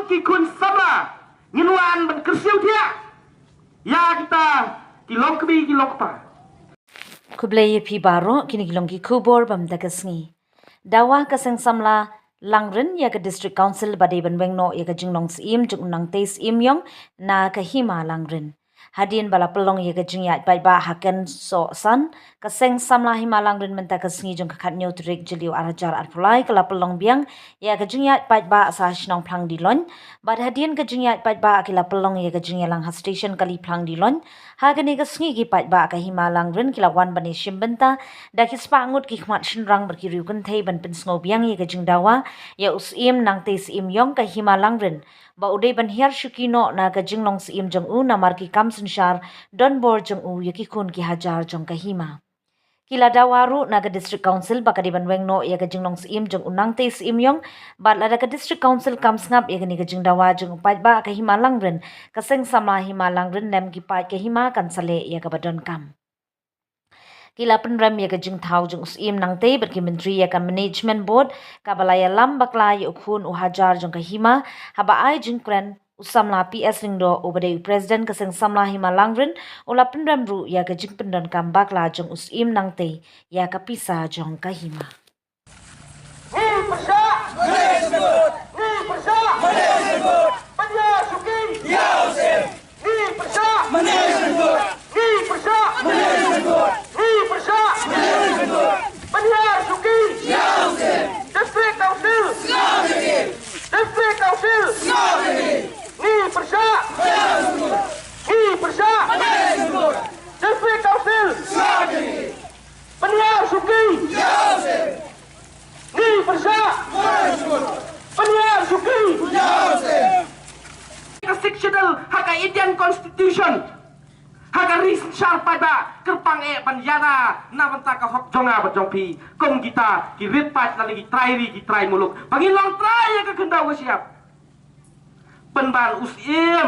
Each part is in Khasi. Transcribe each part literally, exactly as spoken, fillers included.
Ki khun samla ngin wan ban kyrsiew thiah ïa kita ki long kmie ki long kpa. Khublei ïa phi baroh, kine ki long ki khubor ba mynta ka sngi. Dawa ka seng samla Langrin ïa ka District Council ba dei ban weng noh ïa ka jinglong syiem jong u nangtei Syiemiong na ka hima Langrin. Hadien ba la pynlong ïa ka jingïaid paidbah ha Ken Soh San, ka seng samla hima Langrin mynta ka sngi jong ka khatñiew tarik Jylliew ar hajar arphew lai ka la pynlong biang ïa ka jingïaid paidbah sha shnong Phlangdiloin. Bad hadien ka jingïaid paidbah ki la pynlong ïa ka jingïalang ha station kali Phlangdiloin. Ha kane ka sngi ki paidbah ka hima Langrin ki la wan ban ïashim bynta da ki spah ngut ki khmat shynrang bad ki riew kynthei ban pynsngew biang ïa ka jingdawa ïa u syiem nangtei Syiemiong ka hima Langrin, ba u dei ban hiar shuki noh na ka jinglong syiem jong u namar ki kam synshar donbor jong u ïa ki khun ki hajar jong ka hima. Ki la dawa ruh na ka District Council ba ka dei ban weng noh ïa ka jinglong syiem jong u nangtei Syiemiong, bad lada ka District Council kam sngap ïa kane ka jingdawa jong u paidbah ka hima Langrin, ka seng samla hima Langrin lem ki paid ka hima kan sa leh ïa kaba donkam. Ki la pynrem ïa ka jingthaw jong u syiem nangtei bad ki myntri ïa ka Management Board kaba la ïalam bakla ïa u khun u hajar jong ka hima, haba ai jingkren u samla P S Lyngdoh uba dei u President ka seng samla hima Langrin, u la pynrem ruh ïa ka jingpyndonkam bakla jong u syiem nangtei ïa ka pisa jong ka hima. Ngi pyrshah! Ngi pyrshah! Pynïar shuki! Ngi pyrshah! Ngi pyrshah! Ngi pyrshah! Pynïar shuki! District Council! District Council! Ngi pyrshah! Ngi pyrshah! District Council! Pynïar shuki! Ngi pyrshah! Pynïar shuki! Ka Sixth Schedule ha ka Indian Constitution, ha ka ri synshar paidbah, kyrpang eh ban ïada na bynta ka hok jong nga bad jong phi, kum kita ki rit paid na ki trai ri ki trai muluk, ba ngin long trai ïa ka khyndew ka shyiap. Pynban u syiem,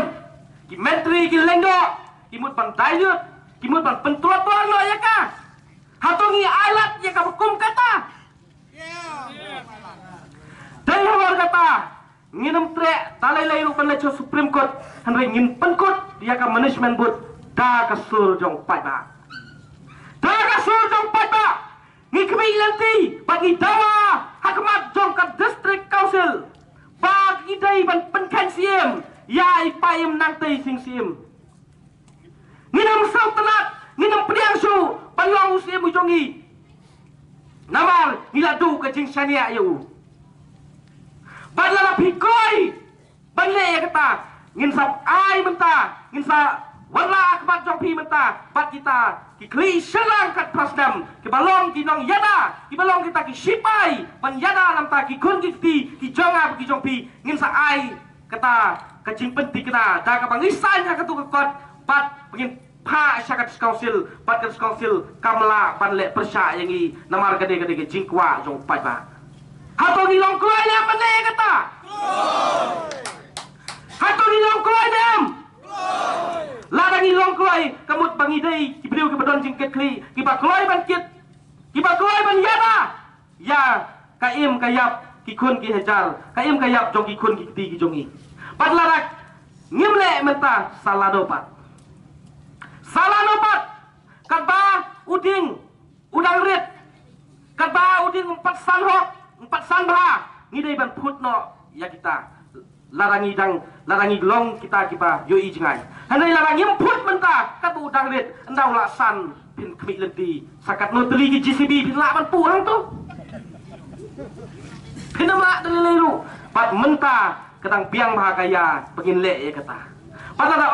ki myntri ki Lyngdoh ki mut ban dilute, ki mut ban pyntrot noh ïa ka. Hato ngi ailad ïa ka ba kum kata? Dei halor kata, ngin ym treh da lei lei ruh ban leit sha Supreme Court, hynrei ngin pynkut ïa ka Management Board da ka sur jong paidbah. Da ka sur jong paidbah, ngi khmih lynti bad ngi dawa ha khmat jong ka District Council ba ngi dei ban pynkheiñ syiem ïa i Paiem Nangtei Sing Syiem. Ngin ym sngewtynnat, ngin ym pdiang shuh ban long u syiem u jong ngi. Namar ngi la duh ka jingshaniah ïa u. Bad lada phi kloi ban leh ïa kata, ngin sa ai mynta, ngin sa wanrah ha khmat jong phi mynta bad kita ki khlieh shynrang khatphra snem, kiba long ki nongïada, kiba long kita ki shipai ban ïada na bynta ki khun ki kti ki jong nga bad ki jong phi. Ngin sa ai kata ka jingpynthikna da kaba ngi sign ha katu ka kot bad ba ngin phah sha ka District Council bad ka District Council kam lah ban leh pyrshah ïa ngi namar ka dei, ka dei ka jingkwah jong u paidbah. Hato ngi long kloi ne em ban leh ïa kata? Hato ngi long kloi ne em? Lada ngi long kloi, ka mut ba ngi dei ki briew kiba don jingkitkhlieh, kiba kloi ban kit, kiba kloi ban ïada ïa ka im ka ïap ki khun ki hajar, ka im ka ïap jong ki khun ki kti ki jong ngi. Bad lada ngim leh mynta, sa lano pat? Sa lano pat? Katba u dieng u dang rit, katba u dieng um pat san hok, um pat san bha, ngi dei ban phut noh ïa kita. Lada ngi dang, lada ngi long kita kiba ïohi jngai. Hynrei lada ngim phut mynta, katba u dang rit, ynda u la san, phin khmih lynti sa katno tylli ki J C B phin lah ban puh hangto? Phin ym lah da lei lei ruh. Bad mynta ka dang biang bha ka ïa ba ngin leh ïa kata. Bad lada